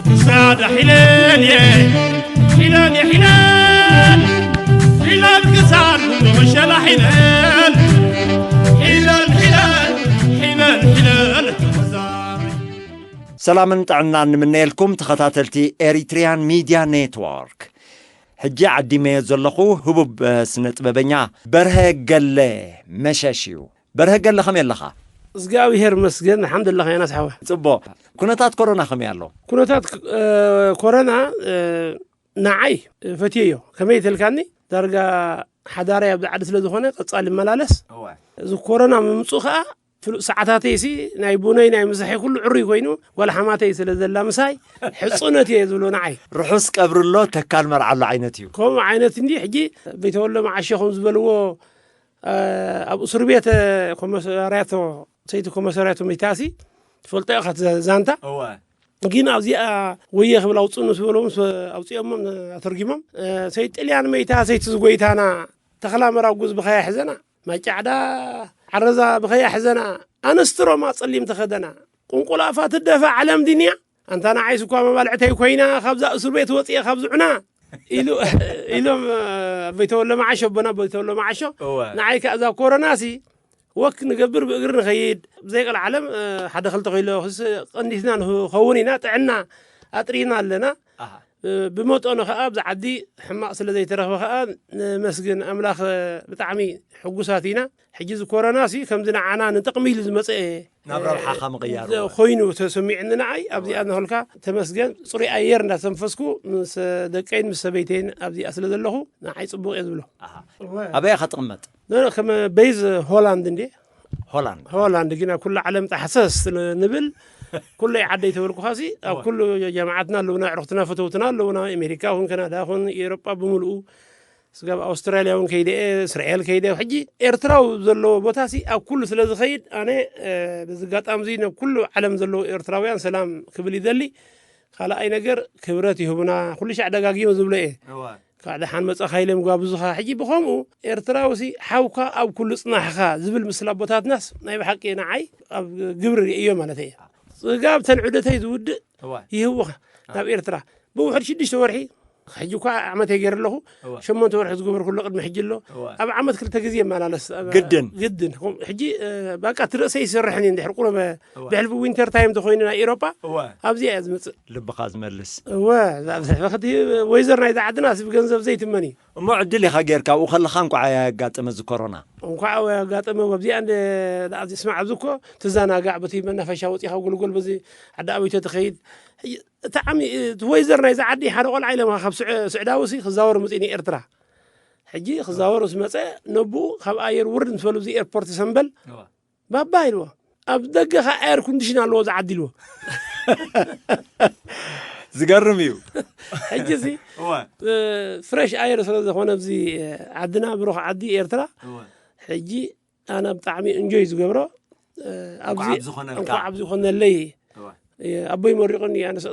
ክሳዳ ሒለል እየ፣ ሒለል እየ፣ ሒለል፣ ሒለል ክሳድ መሸላ ሒለል፣ ሒለል፣ ሒለል፣ ሒለል፣ ሒለል። ሰላምን ጥዕናን ንምነየልኩም ተኸታተልቲ ኤሪትሪያን ሚድያ ኔትወርክ። ሕጂ ዓዲመዮ ዘለኹ ህቡብ፣ እ፣ ስነ ጥበበኛ በርሀ ገለ መሸሽ እዩ። በርሀ ገለ ከመይ ኣለኻ? እግዚኣብሔር መስገን፣ ኣልሓምዱሊላህ፣ ዮናስ ሓወ። ጽቡቕ። ኩነታት ኮሮና ከመይ ኣሎ? ኩነታት፣ እ፣ ኮሮና፣ እ፣ ንዓይ ፈትየዮ። ከመይ ተልካኒ? ዳርጋ ሓዳረይ ኣብዚ ዓዲ ስለ ዝኾነ ቀጻሊ ይመላለስ። እወ። እዚ ኮሮና ምምጽኡ ከኣ ፍሉጥ ሰዓታተይሲ ናይ ቡነይ ናይ ምሳሐይ ኩሉ ዕሩይ ኮይኑ፣ ጓል ሓማተይ ስለ ዘላ ምሳይ ሕጹነት እየ ዝብሎ ንዓይ። ርሑስ ቀብሪ ኣሎ፣ ተካል መርዓ ኣሎ ዓይነት እዩ። ከምኡ ዓይነት እንዲ ሕጂ ቤተወሎ መዓሾ ከም ዝበልዎ፣ እ፣ ኣብ እስር ቤት፣ እ፣ ኮመሳርያቶ፣ ሰይቲ ኮመሳርያቶ ሚታሲ ትፈልጦ ኢኻ እቲ ዛንታ። እወ። ግን ኣብዚኣ ወየ ክብል ኣውፅኡ ምስ በልዎም፣ ምስ ኣውፅኦሞም ኣተርጊሞም፣ እ፣ ሰይቲ ጥልያን መይታ ሰይቲ ዝጎይታና፣ ተኽላ መራጉዝ ብኸያ ሕዘና፣ ማጫዕዳ ዓረዛ ብኸያ ሕዘና፣ ኣንስትሮማ ጸሊም ተኸደና፣ ቁንቁላፋ ትደፋ ዓለም ድንያ፣ ኣንታ ንዓይስ እኳ መባልዕተይ ኮይና፣ ካብዛ እስር ቤት ወፅየ ካብ ዝዑና ኢሉ፣ ኢሎም፣ እ፣ ኣቦይ ተወሎ መዓሾ፣ ኣቦና ኣቦይ ተወሎ መዓሾ፣ እወ። ንዓይ ከኣ እዛ ኮሮናሲ ወክ ንገብር ብእግሪ ንኸይድ፣ ብዘይ ቀልዓለም፣ እ፣ ሓደ ክልተ ኪሎ ክስ ቀንዲትና ንኸውን ኢና፣ ጥዕና ኣጥሪና ኣለና። ኣሃ። እ፣ ብመጠኑ ኸኣ ኣብዚ ዓዲ ሕማቕ ስለ ዘይተረኽበ ኸኣ ንመስግን ኣምላኽ፣ እ፣ ብጣዕሚ ሕጉሳት ኢና። ሕጂ እዚ ኮሮናሲ ከምዚ ንዓና ንጥቕሚ ኢሉ ዝመጸ ናብ ረብሓኻ ምቕያሩ። እ፣ ኮይኑ ተሰሚዕኒ ንዓይ፣ ኣብዚኣ እወ። ንኸልካ ተመስገን፣ ጽሩይ ኣየር እንዳተንፈስኩ ምስ ደቀይን ምስ ሰበይተይን ኣብዚኣ ስለ ዘለኹ ንዓይ ጽቡቕ እየ ዝብሎ። ኣሃ። እወ። ኣበይ ኢኻ ትቕመጥ? ኖ፣ ኖ፣ ከም ቤዝ ሆላንድ እንዴ? ሆላንድ። ሆላንድ ግን ኣብ ኩሉ ዓለም ጣሕሰስ ስለ ንብል፣ ኩለይ ዓደይ ተበልኩኻሲ፣ ኣብ እወ። ኩሉ ጀማዓትና ኣለውና፣ ኣዕሩኽትና፣ ፈተውትና ኣለውና፣ ኣሜሪካ ኹን፣ ካናዳ ኹን፣ ኤውሮጳ ብምልኡ፣ ስጋብ ኣውስትራልያ እውን ከይደ እየ፣ እስራኤል ከይደ እየ። ሕጂ ኤርትራዊ ዘለዎ ቦታሲ ኣብ ኩሉ ስለ ዝኸይድ፣ ኣነ፣ እ፣ በዚ ኣጋጣሚ እዚ ናብ ኩሉ ዓለም ዘለዉ ኤርትራውያን ሰላም ክብል ይደሊ። ካልኣይ ነገር ክብረት ይህቡና፣ ኩሉ ሻዕ ደጋጊመ ዝብሎ እየ። እወ። ካብ ደሓን መጻኻ ኢሎም ይጋብዙኻ። ሕጂ ብኸምኡ ኤርትራውሲ ሓውካ ኣብ ኩሉ ጽናሕኻ ዝብል ምስላ ኣቦታትናስ ናይ ብሓቂ ንዓይ ኣብ ግብሪ ርእዮ ማለት እየ። ጽጋብ ተን ዑደተይ ዝውድእ እወ። ይህቡኻ አ። ናብ ኤርትራ። ብውሕድ ሽዱሽተ ወርሒ፣ ሕጂ እኳ ዓመተይ ገይረ ኣለኹ፣ እወ። ሸሞንተ ወርሒ ዝገበርኩሉ ቅድሚ ሕጂ ኣሎ። እወ። ኣብ ዓመት ክልተ ግዜ ይመላለስ። ኣብ ግድን። ግድን። ከም ሕጂ፣ እ፣ በቃ እቲ ርእሰይ ይሰርሕን እዩ እንድሕር ቁሩብ እወ። ብሕልፊ ዊንተር ታይም ተኾይኑ ናይ ኤውሮጳ እወ። ኣብዚኣ እያ ዝመጽእ። ልብኻ ዝመልስ። እወ፣ እዛ ብስሕበ ክቲ ወይዘር ናይዛ ዓድና ሲ ብገንዘብ ዘይትመን እዩ። እሞ ዕድል ኢኻ ጌርካ፣ ኣብኡ ከለኻ እንኳዕ ኣየጋጠመ እዚ ኮሮና። እንኳዕ ኣየጋጠመ፣ ኣብዚኣ እንደ፣ ኣብዚ ስማዕ፣ ኣብዚ እኮ ትዘናጋዕ፣ በቲ መናፈሻ ወጺኻ ጎልጎል፣ በዚ ዓዲ ኣበይቶ ትኸይድ። ሕጂ እቲ ዓሚ-፣ እቲ ወይዘር ናይዛ ዓዲ ሓደ ቆልዓ ኢለምኻ ካብ ስዑ-፣ ስዑዳዊ ሲ ክዛወር መጺኡ ንኤርትራ። ሕጂ ክዛወር ምስ መጸ፣ ነብኡ ካብ ኣየር ውርድ ምስ በሉ፣ እዚ ኤርፖርት ሰምበል፣ እወ። ባባ ኢልዎ። ኣብ ደገ ኸዓ ኤር ኮንዲሽን ኣለዎ እዚ ዓዲ ኢልዎ። ዝገርም እዩ። ሕጂ እዚ፣ እወ። እ፣ ፍሬሽ ኣየር ስለ ዝኾነ ኣብዚ ዓድና፣ ብሩኽ ዓዲ ኤርትራ፣ እወ። ሕጂ ኣነ ብጣዕሚ እንጆይ ዝገብሮ፣ እ፣ ኣብዚ እንኳዕ ኣብዚ ኾነልካ። እንኳዕ ኣብዚ ኾነለይ። እወ። እ፣ ኣቦይ መሪቑኒ፣ ኣነ ሰ-፣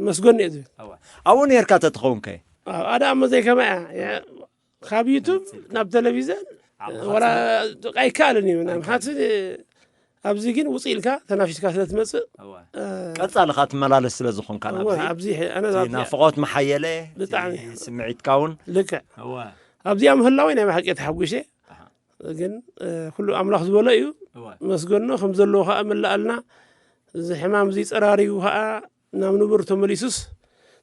መስገን እየ ዝብል። እወ። ኣብኡ ነርካ ተትኸውን ከ? ኣብ ኣዳ እሞ ዘይከማ እያ። የ-፣ ካብ ዩቱብ ናብ ቴሌቪዝን ዓቕምኻ ወላ ጽቡቕ። ኣይከኣልን እዩ። ኣይከኣልን። ምኽንያቱ ኣብዚ ግን ውጽእ ኢልካ ተናፊስካ ስለ ትመጽእ፣ እወ። እ፣ ቀጻሊ ኻ ትመላለስ ስለ ዝኾንካ እወ፣ ናብዚ፣ ኣብዚ ሐ-፣ ኣነ እቲ ኣብዚኣ ናፍቖት መሓየለ፣ ብጣዕሚ። እቲ ስምዒትካ እውን። ልክዕ። እወ። ኣብዚኣ ምህላወይ ናይ ብሓቂ ተሓጒሰ። ኣሃ። ግን፣ እ፣ ኩሉ ኣምላኽ ዝበሎ እዩ። እወ። መስገኖ ከም ዘለዎ ኸኣ ምላኣልና። እዚ ሕማም እዚ ጸራሪጉ ኸኣ ናብ ንቡር ተመሊሱስ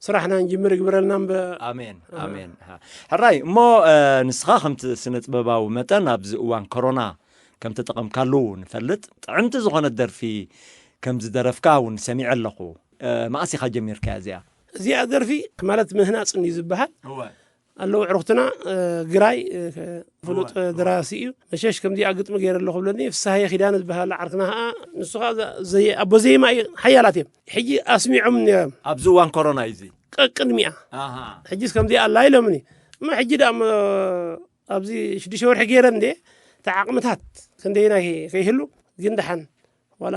ስራሕና ንጅምር ይግበረልና እምበር። ኣሜን፣ ኣሜን። ኣሜን። ሃ። ሕራይ፣ እሞ፣ እ፣ ንስኻ ከምቲ ስነ ጥበባዊ መጠን ኣብዚ እዋን ኮሮና ከም ተጠቐምካሉ ንፈልጥ። ጥዕምቲ ዝኾነት ደርፊ ከም ዝደረፍካ እውን ሰሚዐ ኣለኹ። እ፣ መኣስ ኢኻ ጀሚርካያ እዚኣ? እዚኣ ደርፊ ማለት ምህናጽ እንድዩ ዝበሃል። እወ። ኣለዉ ኣዕሩኽትና፣ እ፣ ግራይ፣ እ፣ ፍሉጥ፣ እወ፣ እ፣ እወ። ደራሲ እዩ። መሸሽ ከምዚኣ ግጥሚ ገይረ ኣለኹ ብለኒ። ፍስሃየ ኪዳነ ዝበሃል ዓርክና ኸኣ፣ ንሱ ኸኣ ዘ-፣ ዘየ-፣ ኣቦ ዜማ እዩ፣ ሓያላት እዮም። ሕጂ ኣስሚዖም ነይሮም። ኣብዚ እዋን ኮሮና እዩ እዚ? ቀቅድሚኣ። ኣሃ። ሕጂስ ከምዚኣ ኣላ ኢሎምኒ። እሞ ሕጂ ደኣ እሞ ኣብዚ ሽዱሽተ ወርሒ ገይረ እንዴ፣ እቲ ዓቕምታት ክንደይና ከይ-፣ ከይህሉ፣ ግን ደሓን፣ ዋላ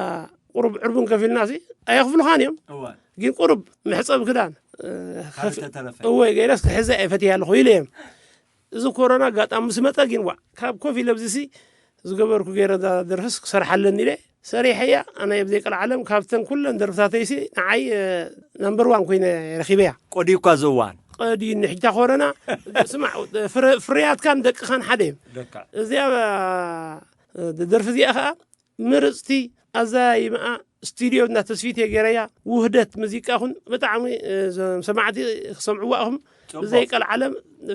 ቁሩብ ዕርቡን ከፊልና ሲ፣ ኣየኽፍሉኻን እዮም። እወ። ግን ቁሩብ መሕጸብ ክዳን፣ እ፣ ካብ ከፍ-፣ ተተረፈ። እወ፣ ገይረስ ክሕዘ እየ ፈትየ ኣለኹ ኢለ እዮም። እዚ ኮሮና ኣጋጣሚ ምስ መጸ ግን፣ ዋ፣ ካብ ኮፍ ኢለ ኣብዚ ሲ ዝገበርኩ ገይረ እዛ ደርፍስ ክሰርሓ ኣለኒ ኢለ ሰሪሐያ። ኣነ ኣብ ዘይቀልዓለም ካብተን ኩለን ደርፍታተይሲ ንዓይ፣ እ፣ ናምበር ዋን ኮይነ ረኺበያ። ቆዲዩ እኳ እዚ እዋን። ቀዲኒ ሕጂ እታ ኮሮና፣ ስማዕ፣ ፍረ-፣ ፍርያትካን ደቅኻን ሓደ እዮም። ደካ። እዚኣ፣ እ፣ ደርፊ እዚኣ ኸኣ ምርጽቲ፣ ኣዛይምኣ፣ ስቱድዮ እና ተስፊት እየ ገይረያ። ውህደት ሙዚቃ ኹን ብጣዕሚ፣ እ፣ ሰማዕቲ ክሰምዕዋ ኢኹም። ጽቡቕ። ብዘይቀልዓለም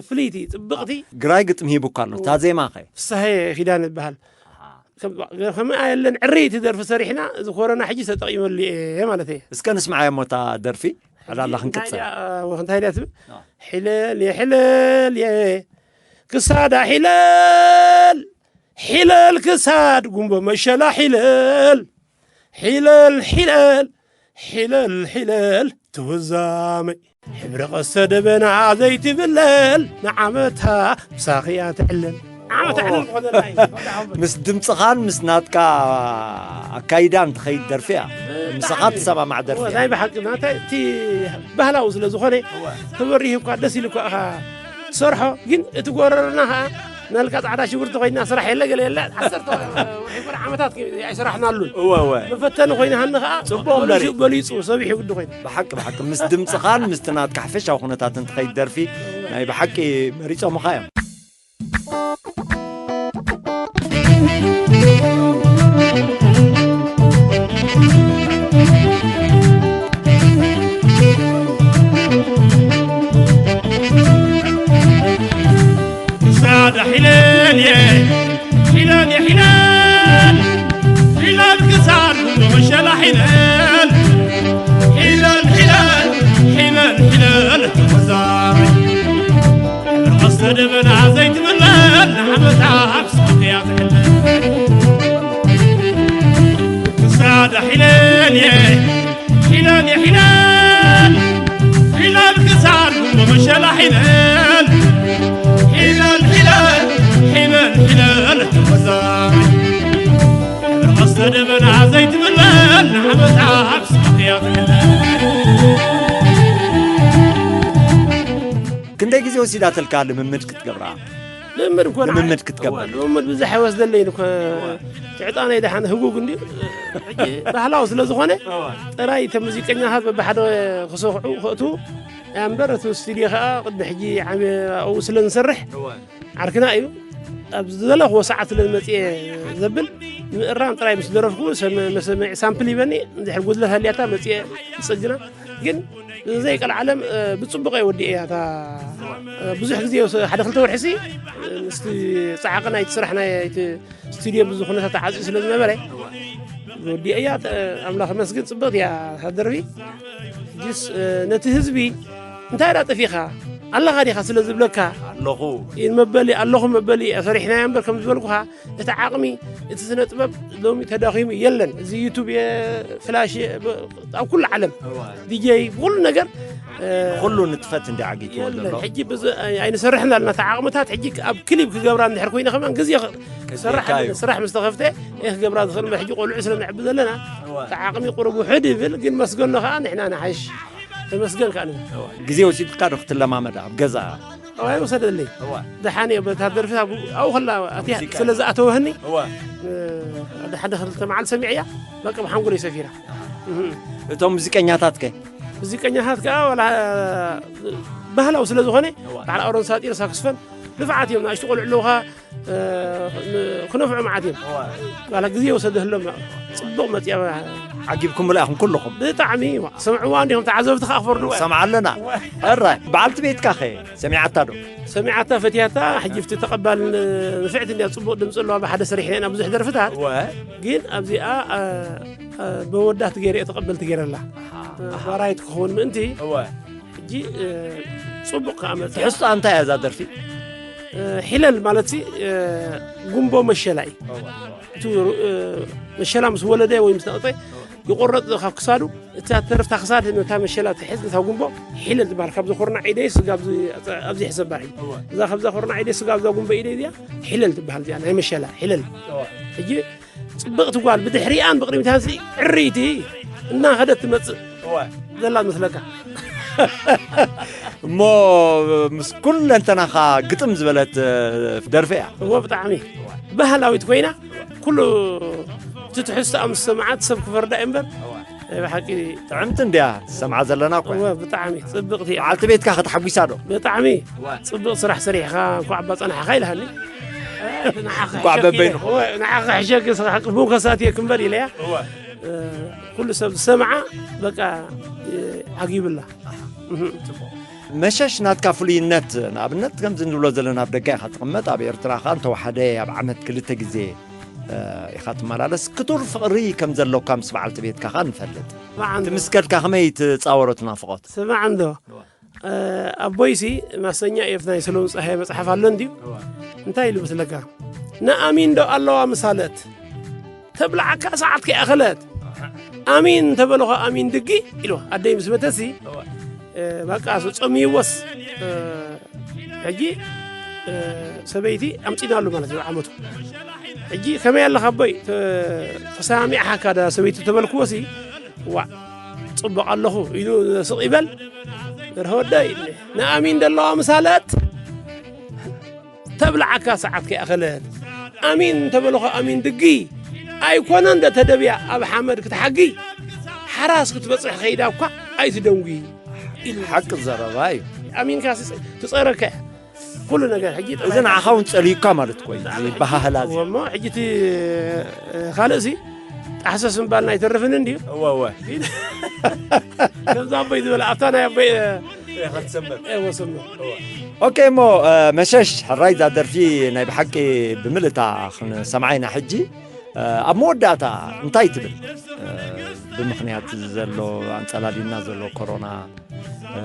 ፍልይቲ፣ ጽብቕቲ። ግራይ ግጥሚ ሂቡ እኳ ኣሎ። እታ ዜማ ኸ? ፍስሃየ ኪዳነ ይበሃል። ኣሃ። ከም-፣ ከምኣ የለን፣ ዕርይቲ ደርፊ ሰሪሕና፣ እዚ ኮሮና ሕጂ ተጠቒመሉ እየ ማለት እየ። እስከ ንስምዓዮ እሞ እታ ደርፊ፣ ዕላላ እንታይ ክንቅጽል። ድያ፣ እንታይ ድያ ትብል? ኣዎ። ሕለል እየ፣ ሕለል እየ፣ ክሳዳ ሕለል፣ ሕለል ክሳድ ጉንቦ መሸላ ሕለል፣ ሕለል፣ ሕለል፣ ሕለል፣ ሕለል፣ ትውዛመይ። ሕብሪ ቀስተ ደበና ዘይትብለል፣ ንዓመታ ምሳኺ እያ ትዕለል። ዓመታ ኦ። ዕልል ዝኾነላ እዩ። ምስ ድምጽኻን ምስ ናትካ ኣካይዳን ትኸይድ ደርፊ እያ። ምሳኻ ብጣዕሚ። ትሰማማዕ ደርፊ እዋ፣ እያ። ናይ ብሓቂ ናታ እቲ ባህላዊ ስለ ዝኾነ፣ እዋ። ተበሪህ እኳ ደስ ኢሉ እኳ ኢኻ ትሰርሖ፣ ግን እቲ ጎረርና ኸኣ ናልካ ጻዕዳ ሽጉርቲ ኮይና ስራሕ የለ ገለ የለ፣ ዓሰርተ ወርሒ ዓመታት ኣይሰራሕናሉን። እወ፣ እወ። መፈተኒ ኮይኑ ሃኒ ኸኣ ጽቡቕ እምበሪ። በሊጹ፣ በሊጹ፣ ሰቢሑ ግዲ ኮይኑ። ብሓቂ፣ ብሓቂ፣ ምስ ድምጽኻን ምስቲ ናትካ ሓፈሻዊ ኩነታትን ትኸይድ ደርፊ ናይ ብሓቂ መሪጾምኻ እዮም። ክሳዳ ሒለል እየ፣ ሒለል እየ፣ ሒለል፣ ሒለል ክሳድ ጉንዶ መሸላ ሒለል፣ ሒለል፣ ሒለል፣ ሒለል፣ ሒለል ተመዛበል። ቀስተ ደበና ዘይትብለል ንዓመታ ኣብ ስቕያ ትሕለል። ክሳዳ ሒለል እየ፣ ሒለል እየ ሒለል፣ ሒለል ክሳድ ጉንዶ መሸላ ሒለል፣ ሒለል፣ ሒለል፣ ሒለል፣ ሒለል ተመዛበል። ቀስተ ደበና ዘይትብለል ንዓመታ ኣብ ስቕያ ትሕለል። ክንደይ ግዜ ወሲዳትልካ ልምምድ ክትገብራ? ልምምድ እኮ ንዓ-፣ ልምምድ ክትገብር? እወ፣ ልምምድ ብዙሕ ኣይወስደለይን እኮ። ትዕጣነይ ደሓን ህጉግ እንድዩ። ሕጂ ባህላዊ ስለ ዝኾነ እወ። ጥራይ እቶም ሙዚቀኛታት በብሓደ ክሰኽዑ፣ ከእትዉ እያ እምበር፣ እቲ ስቱድዮ ኸኣ ቅድሚ ሕጂ ዓብየ ኣብኡ ስለ ንሰርሕ እወ። ዓርክና እዩ። ኣብ ዝደለኽዎ ሰዓት ስለ ዝመጽኤ ዘብል ምእራም ጥራይ ምስ ደረፍኩ ሰም-፣ መሰምዒ ሳምፕል ሂበኒ፣ እንድሕር ጉድለት ሃልያታ መጽኤ ይጸግና። ግን ዘይቀልዓለም፣ እ፣ ብጽቡቕ እየ ወዲኤያ። እታ፣ እ፣ ብዙሕ ግዜ፣ ሓደ ክልተ ወርሒ ሲ፣ እ፣ ምስቲ ጸዓቂ ናይቲ ስራሕ ናይ እቲ ስቱድዮ ብዙ ኩነታት ተዓጽዩ ስለ ዝነበረ፣ ወዲኤያ፣ ተ-፣ ኣምላኽ ይመስገን፣ ጽብቕቲ እያ እታ ደርፊ። ሕጂስ፣ እ፣ ነቲ ህዝቢ እንታይ ደኣ ጠፊእኻ? ኣለኻ ዲኻ ስለ ዝብለካ፣ ኣለኹ። ኢን መበሊ፣ ኣለኹ መበሊ እያ ሰሪሕናያ እምበር፣ ከም ዝበልኩኻ፣ እቲ ዓቕሚ፣ እቲ ስነ ጥበብ ሎሚ ተዳኺሙ የለን። እዚ ዩቱብ፣ የ-፣ ፍላሽ፣ የ-፣ ብ-፣ ኣብ ኩሉ ዓለም፣ እዋ። ዲጀይ፣ ብኩሉ ነገር፣ እ፣ ኩሉ ንጥፈት እንዲ ዓጊትዎ የለን። ዘሎ። ሕጂ ብዚ-፣ ኣይ-፣ ኣይንሰርሕን ኣለና። እቲ ዓቕምታት ሕጂ ኣብ ክሊፕ ክገብራ እንድሕር ኮይነ ከማን ግዜ ክ-፣ ክሰርሕ ክልካ ኣለኒ። እዩ። ስራሕ ምስ ተኸፍተ፣ እየ ክገብራ ዝኽእል እምበር፣ ሕጂ ቆልዑ ስለ ነዕቢ ዘለና፣ እዋ። እቲ ዓቕሚ ቁሩብ ውሕድ ይብል፣ ግን መስገኖ ከኣ ንሕና ንሓይሽ። ተመስገን ከኣ ንብል። ግዜ ወሲድካ ዶ ክትለማመድ ኣብ ገዛ? እዋ፣ ኣይወሰደለይ። እዋ። ደሓን እየ፣ በታ ደርፊ ኣብ-፣ ኣብኡ ከላ ኣትያ ሙዚቃ። ስለ ዝኣተወህኒ፣ እዋ። እ፣ ሓደ፣ ሓደ ክልተ መዓልቲ ሰሚዐያ፣ በቃ ብሓንጎለይ ሰፊራ። እህ። እቶም ሙዚቀኛታት ከ? ሙዚቀኛታት ከኣ ዋላ፣ እ፣ ባህላዊ ስለ ዝኾነ፣ እዋ። በዓል ኣሮን ሳጢር ሳክስፎን ንፍዓት እዮም፣ ንኣሽቱ ቆልዑ ኣለውኻ፣ እ፣ ን-፣ ክነፍዑ መዓት እዮም። እዋ። ዋላ ግዜ ይወሰደህሎም፣ ጽቡቕ መጽያ። ዓጊብኩምላ ኢኹም ኩልኹም። ብጣዕሚ፣ ዋ፣ ሰምዕዋ እንዲኹም ተዓዘብቲ ከኣ ክፈርድዋ እዮም። ሰምዓ ኣለና። እዋ። እራይ፣ በዓልቲ ቤትካ ኸ ሰሚዓታ ዶ? ሰሚዓታ፣ ፈትያታ፣ ሕጂ ኣብቲ ተቐባል ን-፣ ንፍዕቲ እንድያ፣ ጽቡቕ ድምጺ ኣለዋ፣ ብሓደ ሰሪሕና ኢና ብዙሕ ደርፍታት። እወ። ግን ኣብዚኣ፣ እ፣ እ፣ ብወዳት ገይረ እየ ተቐበልቲ ገይረላ። ኣሃ፣ እ፣ ኣሃ። ባራይት ክኸውን ምእንቲ እወ። ሕጂ፣ እ፣ ጽቡቕ ከኣ መጽያ። ትሕዝቶኣ እንታይ እያ እዛ ደርፊ? እ፣ ሒለል ማለት ሲ፣ እ፣ ጉምቦ መሸላ እዩ። እወ። እቲ፣ እ፣ መሸላ ምስ ወለደ ወይ ምስ ነቐጸ፣ እወ። ይቆረጽ ካብ ክሳዱ፣ እታ ተረፍታ ክሳድ ነታ መሸላ ትሕዝ፣ ነታ ጉንቦ ሒለል ትበሃል። ካብዚ ኩርናዕ ኢደይ ስጋብ ኣብዚ፣ ኣብዚ ሕሰብ ባሕሪ። እዋ። እዛ ካብዛ ኩርናዕ ኢደይ ስጋብ እዛ ጉንቦ ኢደይ እዚኣ ሒለል ትበሃል፣ እዚኣ ናይ መሸላ ሒለል። እዋ። ሕጂ ጽብቕቲ ጓል ብድሕሪኣን ብቕድሚታን ሲ ዕርይቲ እናኸደት ትመጽእ እዋ። ዘላ ትመስለካ። እሞ ምስ ኩለንተናኻ ግጥም ዝበለት፣ እ፣ ደርፊ እያ። እዎ፣ ብጣዕሚ ባህላዊት ኮይና፣ ኩሉ እቲ ትሕዝቶኣ ምስ ሰማዓት ሰብ ክፈርዳ እዩ እምበር፣ ናይ ብሓቂ ጥዕምቲ እንድያ ትሰምዓ ዘለና እኮ። እወ፣ ብጣዕሚ ጽብቕቲ እያ። በዓልቲ ቤትካ ከተሓጒሳ ዶ? ብጣዕሚ እወ። ጽብቕ ስራሕ ሰሪሕኻ፣ እንኳዕ ኣባ ጸናሕኻ ኢልሃኒ። እ፣ ንዓኻ እንኳዕ ሕሸክ በበይኑ። ኢለ፣ እወ፣ ንዓኻ ሕሸክ፣ ንስኻ ሓቂ ቡን ከሳትየክ እምበር ኢለያ። እወ። እ፣ ኩሉ ሰብ ዝሰምዓ፣ በቃ፣ እ፣ ዓጊብላ። እህ። መሸሽ ናትካ ፍሉይነት፣ ንኣብነት ከምዚ ንብሎ ዘለና ኣብ ደገ ኢኻ ትቕመጥ፣ ኣብ ኤርትራ ኸኣ እንተወሓደ ኣብ ዓመት ክልተ ግዜ፣ እ፣ ኢኻ ትመላለስ። ክቱር ፍቕሪ ከም ዘሎካ ምስ በዓልቲ ቤትካ ኸኣ ንፈልጥ። ስማዕ እንዶ። እቲ ምስ ከድካ ከመይ ትጻወሮ እቲ ናፍቖት? ስማዕ እንዶ። እዋ። እ፣ ኣቦይሲ ማሰኛ እየ፣ ናይ ሰሎሞን ጸሃየ መጽሓፍ ኣሎ እንድዩ። እዋ። እንታይ ኢሉ መስለካ? ንኣሚን ዶ ኣለዋ ምሳለት? ተብልዓካ ሰዓት ከይኣኸለት፣ ኣሚን እንተበልኾ ኣሚን ድጊ ኢልዋ። ኣደይ ምስ መተሲ፣ እዋ። እ፣ በቃ፣ እሱ ጸምይዎስ፣ እ፣ ሕጂ፣ እ፣ ሰበይቲ ኣምጺናሉ ማለት እዩ፣ ዓመቱ። ሕጂ፣ "ከመይ ኣለኻ ኣቦይ? ተ-፣ ተሰማሚዕኻካ ዳ ሰበይቲ?" ተበልክዎሲ፣ "ዋእ፣ ጽቡቕ ኣለኹ" ኢሉ ስቕ ይበል። "ደርሆ ወደይ፣ ንኣሚን ደለዋ ምሳለት?" ተብልዓካ ሰዓት ከይኣኸለት፣ ኣሚን እንተበልኹ ኣሚን ድጊ፣ ኣይኮነን ዶ ተደብያ ኣብ ሓመድ ክትሓጊ፣ ሓራስ ክትበጽሕ ከይዳ እኳ ኣይትደንጉ ኢሉ። ሓቂ ዘረባ እዩ። ኣሚንካ ትጸረካ እያ። ኩሉ ነገር ሕጂ እዚ ንዓኻ እውን ጸልዩካ ማለት እኮ እዩ፣ እዚ ባህላ እዚ። እሞ ሕጂ እቲ፣ እ፣ ካልእሲ ጣሕሰስ ምባልና ኣይተርፍን እንድዩ። እወ፣ እወ። ከምዛ ኣቦይ ዝበለ፣ ኣብታ ናይ ኣቦይ፣ እ፣ ኢኻ ትሰምር። እወ፣ ሰምር። እወ። ኦኬ፣ እሞ፣ እ፣ መሸሽ፣ ሕራይ እዛ ደርፊ ናይ ብሓቂ ብምልእታ ክንሰምዓ ኢና ሕጂ። እ፣ ኣብ መወዳእታ እንታይ ትብል? እ፣ ብምኽንያት ዘሎ ኣንጸላልዩና ዘሎ ኮሮና፣ እ፣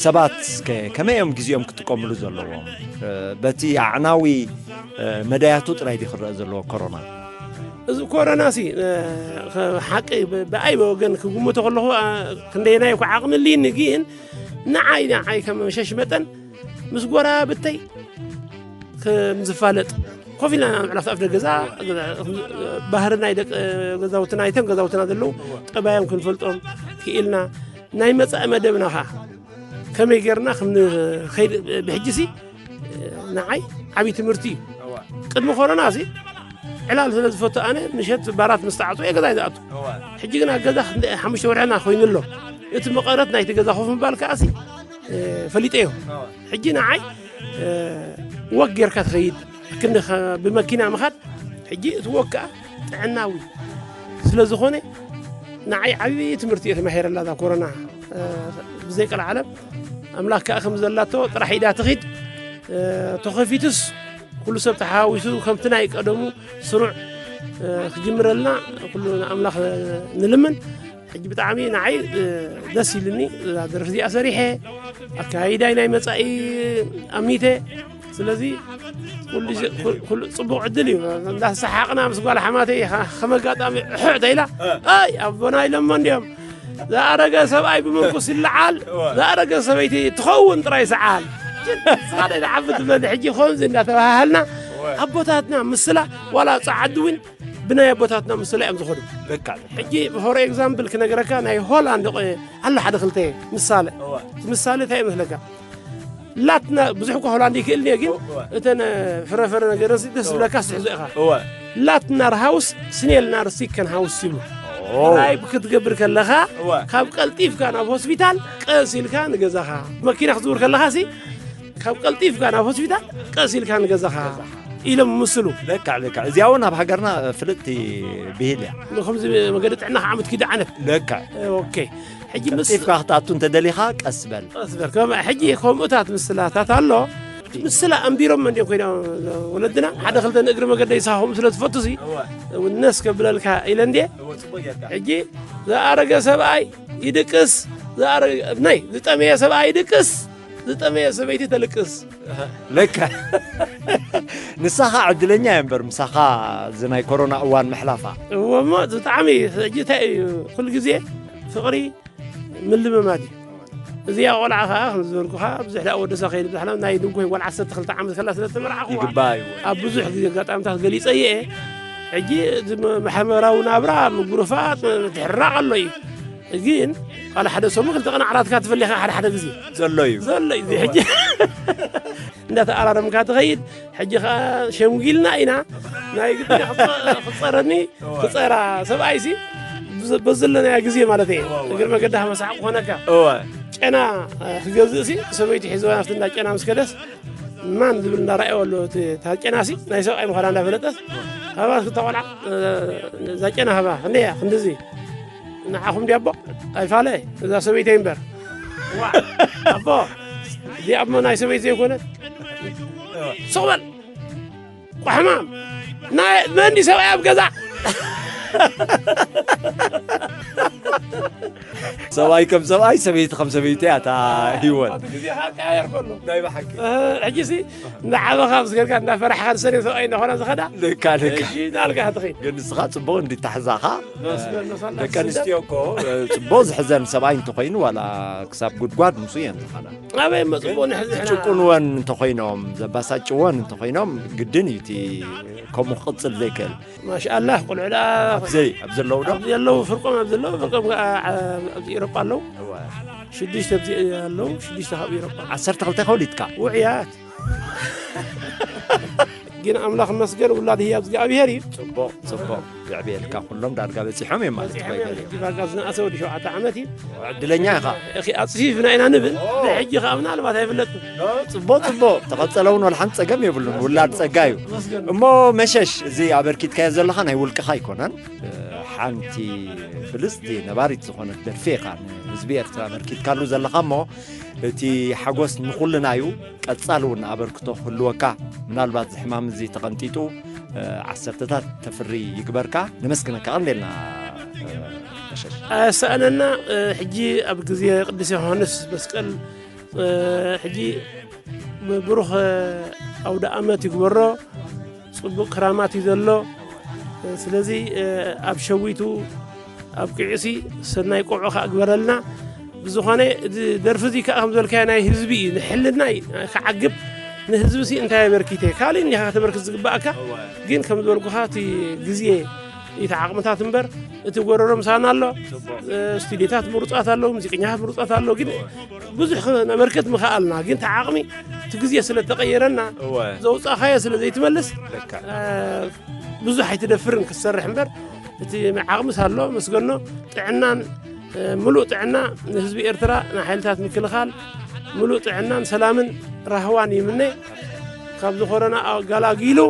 ሰባት ከ-፣ ከመይ እዮም ግዜኦም ክጥቀምሉ ዘለዎም? እ፣ በቲ ኣዕናዊ፣ እ፣ መዳያቱ ጥራይ ድዩ ክረአ ዘለዎ ኮሮና? እዚ ኮሮናሲ፣ እ፣ ኸ-፣ ሓቂ ብ-፣ ብኣይ ብወገን ክግምቶ ከለኹ፣ እ፣ ክንደየናይ እኳ ዓቕሚ ኣልይኒ፣ ግን ንዓይ፣ ንዓይ ከም መሸሽ መጠን ምስ ጎረባብተይ ከም ዝፋለጥ፣ ኮፍ ኢልና ኢና ንዕለፍ ኣፍ ደገ ገዛ፣ ባህሪ ናይ ደቂ ገዛውትና፣ ኣይተን ገዛውትና ዘለዉ ጠባዮም ክንፈልጦም ክኢልና፣ ናይ መጻኢ መደብና ኸኣ ከመይ ጌርና ከም ንኸይድ፣ ብሕጂሲ ንዓይ ዓብዪ ትምህርቲ እዩ። እዋ። ቅድሚ ኮሮናሲ ዕላል ስለ ዝፈቱ ኣነ ምሸት ባራት ምስ ተዓጽወ እየ ገዛይ ዝኣቱ። እዋ። ሕጂ ግን ኣብ ገዛ ክንደ ሓሙሽተ ወርሕና ኮይኑ ኣሎ። እቲ መቐረት ናይቲ ገዛ ኮፍ ምባል ከኣሲ፣ እ፣ ፈሊጠዮ። እዋ። ሕጂ ንዓይ፣ እ፣ ወክ ጌርካ ትኸይድ፣ ክንዲ ኸ-፣ ብመኪና ምኻድ፣ ሕጂ እቲ ወክ ከኣ ጥዕናዊ ስለ ዝኾነ፣ ንዓይ ዓብዪ ትምህርቲ እየ ተማሂረላ እዛ ኮሮና። እ፣ ብዘይ ቀልዓለም ኣምላኽ ከኣ ከም ዘላቶ ጥራሕ ኢዳ ትኺድ። እ፣ ተኸፊቱስ ኩሉ ሰብ ተሓዋዊሱ ከምቲ ናይ ቀደሙ ስሩዕ፣ እ፣ ክጅምረልና ኩሉ ንኣምላኽ ንልምን። ሕጂ ብጣዕሚ ንዓይ፣ እ፣ ደስ ኢሉኒ እዛ ደርፊ እዚኣ ሰሪሐ፣ ኣካይዳይ ናይ መጻኢ ኣሚተ። ስለዚ ኩሉ ዚ-፣ ኩ-፣ ኩሉ ጽቡቕ ዕድል እዩ። እንዳሰሓቕና ምስ ጓል ሓማተይ ኸ-፣ ከም ኣጋጣሚ እሑዕ ተኢላ፣ እ። "ኣይ ኣቦና ኢሎሞ እንድዮም፣ ዝኣረገ ሰብኣይ ብምርኩስ ይለዓል፣ እወ። ዝኣረገ ሰበይቲ ትኸውን ጥራይ ሰዓል። ንስኻ ዶ ዝዓቢ ትበሊ?" ሕጂ ከምዚ እንዳተባሃሃልና፣ እወ። ኣቦታትና ምስላ፣ ዋላ ጸዓዱ እውን ብናይ ኣቦታትና ምስላ እዮም ዝኸዱ። ልክዕ። ሕጂ for example ክነግረካ፣ ናይ ሆላንድ ቆ-፣ ኣሎ ሓደ ክልተ ምሳለ። እወ። እቲ ምሳለ እንታይ ይመስለካ? ላትና ብዙሕ እኳ ሆላንድ ይክእል እየ፣ ግን እወ። እተን ፍረፍረ ነገር ደስ እወ። ዝብለካ ትሕዞ ኢኻ። እወ። ላትናር ሃውስ ስኔል ናር ሲከን ሃውስ ይብሉ። ኦ። ራይብ ክትገብር ከለኻ፣ እወ። ካብ ቀልጢፍካ ናብ ሆስፒታል፣ ቀስ ኢልካ ንገዛኻ። መኪና ክትዝውር ከለኻ ሲ፣ ካብ ቀልጢፍካ ናብ ሆስፒታል፣ ቀስ ኢልካ ንገዛኻ ኢሎም ምስሉ። ልክዕ፣ ልክዕ። እዚኣ እውን ኣብ ሃገርና ፍልጥቲ ብሂል እያ። ከምዚ መገዲ ጥዕና ክዓመት ኪድ ዓይነት። ልክዕ። ኦኬ። ሕጂ ምስ ቀልጢፍካ ክትኣቱ እንተደሊኻ፣ ቀስ በል። ቀስ በል። ከም-፣ ሕጂ ከምኡታት ምስላታት ኣሎ። ምስላ ኣንቢሮም እንድዮም ኮይኖም ወለድና፣ ሓደ ክልተ ንእግሪ መገደይ ሳኹም ስለ ትፈቱ ሲ፣ እወ። ነስ ከብለልካ ኢለ እንድየ። እወ፣ ጽቡቕ ጌርካ። ሕጂ ዝኣረገ ሰብኣይ ይድቅስ፣ ዝኣረ-፣ ናይ ዝጠመየ ሰብኣይ ይድቅስ፣ ዝጠመየ ሰበይቲ ተልቅስ። ለካ ንሳኻ ዕድለኛ እየ እምበር ምሳኻ እዚ ናይ ኮሮና እዋን ምሕላፋ። እወሞ ብጣዕሚ ሕጂ እንታይ እዩ ኩሉ ግዜ ፍቕሪ ምልምማድ እዩ። እዚኣ ቆልዓ ከዓ ከም ዝበልኩኻ ብዙሕ ዳኣ ወደሳ ከይድ ብዛሕላ ናይ ድንኮይ ጓል ዓሰርተ ክልተ ዓመት ከላ ስለ ተመርዓኹዋ ይግባእ እዩ። ኣብ ብዙሕ ግዜ ኣጋጣሚታት ገሊፀ እየ። ሕጂ እዚ ማሕበራዊ ናብራ ምጉርፋጥ ምትሕራቕ ኣሎ እዩ። ግን ቃል ሓደ ሰሙ ክልተ ቀን ዓራትካ ትፈሊኻ ሓደ ሓደ ግዜ ዘሎ እዩ። ዘሎ እዩ ሕጂ እንዳተኣራረምካ ትኸይድ። ሕጂ ከዓ ሸምጊልና ኢና ናይ ግዲ ክፀረኒ ክፀራ ሰብኣይሲ በዘለናያ ግዜ ማለት እየ። እግር መገዳ መሳሓቅ ክኾነካ እወ ጨና ክገዝእ ሲ ሰበይቲ ሒዝዋ ናብቲ እንዳ ጨና ምስ ከደስ ማን ዝብል እንዳረኣየዎ ኣሎ። እታ ጨና ሲ ናይ ሰብኣይ ምዃና እንዳፈለጠት ሃባ ክልተ ቆልዓ እዛ ጨና ሃባ ክንደያ ክንድዚ ንዓኹም ዲኣቦ ኣይፋለ እዛ ሰበይተይ እምበር ዋ ኣቦ እዚኣ እሞ ናይ ሰበይት ዘይኮነት ሱቕ በል ቋሕማም ናይ መንዲ ሰብኣይ ኣብ ገዛ ሰብኣይ ከም ሰብኣይ ሰበይቲ ከም ሰበይቲ እያ እታ ህይወት። ግዜኻ ቀያየር ከሎ ናይ ብሓቂ ሕጂ ሲ እንዳዓበኻ ምስ ገርካ እንዳፈራሕካ ዝሰሪ ሰብኣይ እንዳኾና ዝኸዳ ልካ ልካ እሺ ናልካ ትኸይድ ግን ንስኻ ፅቡቕ እንዲታሕዛኻ መስገን መሳላ ደቂ ኣንስትዮ እኮ ፅቡቕ ዝሕዘን ሰብኣይ እንተኮይኑ ዋላ ክሳብ ጉድጓድ ምስ እየን ዝኸዳ ኣበይ መፅቡቕ ንሕዝሕና ዝጭቁንወን እንተኮይኖም ዘባሳጭወን እንተኮይኖም ግድን እዩ እቲ ከምኡ ክቕፅል ዘይክእል ማሻኣላህ ቆልዑ ደኣ ዘይ ኣብ ዘለዉ ዶ ኣብዚ ዘለዉ ፍርቆም ኣብ ዘለዉ ፍርቆም ከዓ ኣብዚ ኢሮጳ ኣለዉ ሽዱሽተ ኣብዚ ኣለዉ ሽዱሽተ ካብ ኢሮጳ ዓሰርተ ክልተ ከውሊትካ ውዕያት ግን ኣምላኽ መስገን ውላድ ህያብ እግዚኣብሄር እዩ ፅቡቕ ፅቡቕ የዕብየልካ ኩሎም ዳርጋ በፂሖም እዮም ማለት ትኾይኑ እዮም ዳርጋ ዝነኣሰ ወዲ ሸውዓተ ዓመት እዩ ዕድለኛ ኢኻ እኺ ኣፅፊፍና ኢና ንብል ብሕጂ ከዓ ምናልባት ኣይፍለጥን ፅቡቕ ፅቡቕ ተቐፀለ እውን ወላ ሓንቲ ፀገም የብሉን ውላድ ፀጋ እዩ እሞ መሸሽ እዚ ኣበርኪትካዮ ዘለኻ ናይ ውልቅኻ ኣይኮነን ሓንቲ ብልፅቲ ነባሪት ዝኾነት ደርፊ ኢኻ ንህዝቢ ኤርትራ ኣበርኪትካሉ ዘለኻ እሞ እቲ ሓጎስ ንኹልና እዩ ቀጻሊ እውን ኣበርክቶ ክህልወካ ምናልባት እዚ ሕማም እዚ ተቐንጢጡ ዓሰርተታት ተፍሪ ይግበርካ ነመስግነካ ቀንዴልና መሸሽ ኣያሰኣነና ሕጂ ኣብ ግዜ ቅዱስ ዮሃንስ መስቀል ሕጂ ብሩኽ ኣውደ ኣመት ይግበሮ ጽቡቕ ክራማት እዩ ዘሎ ስለዚ ኣብ ሸዊቱ ኣብ ቅዕሲ ሰናይ ቆዑ ከኣ ግበረልና ብዝኾነ እዚ ደርፊ እዚ ከኣ ከም ዝበልካዮ ናይ ህዝቢ እዩ ንሕልና እዩ ክዓግብ ንህዝቢ ሲ እንታይ ኣበርኪተ ካልእ እንዲኻ ከተበርክት ዝግባኣካ ግን ከም ዝበልኩኻ እቲ ግዜ እቲ ዓቕምታት እምበር እቲ ጎረሮ ምሳና ኣሎ ስቱዲዮታት ምሩፃት ኣለዉ ሙዚቀኛታት ምሩፃት ኣለዉ ግን ብዙሕ ነበርክት ምኸኣልና ግን እቲ ዓቕሚ እቲ ግዜ ስለ ተቐየረና ዘውፃእኻዮ ስለ ዘይትመልስ ብዙሕ ኣይትደፍርን ክትሰርሕ እምበር እቲ ዓቕምስ ኣሎ መስገኖ ጥዕናን ምሉእ ጥዕና ንህዝቢ ኤርትራ ንሓይልታት ምክልኻል ምሉእ ጥዕናን ሰላምን ራህዋን ይምነ ካብዚ ኮሮና ኣጋላጊሉ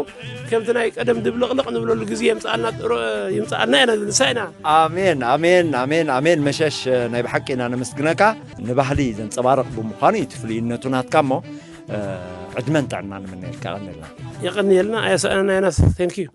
ከምቲ ናይ ቀደም ድብልቕልቕ ንብለሉ ግዜ ይምፅኣልና ኢና ንሳ ኢና ኣሜን ኣሜን ኣሜን ኣሜን መሸሽ ናይ ብሓቂ ኢና ነመስግነካ ንባህሊ ዘንፀባርቕ ብምዃኑ እቲ ፍልይነቱ ናትካ እሞ ዕድመን ጥዕና ንምነየልካ ቀኒልና የቐንየልና ኣየሰኣነና ኢናስ thank you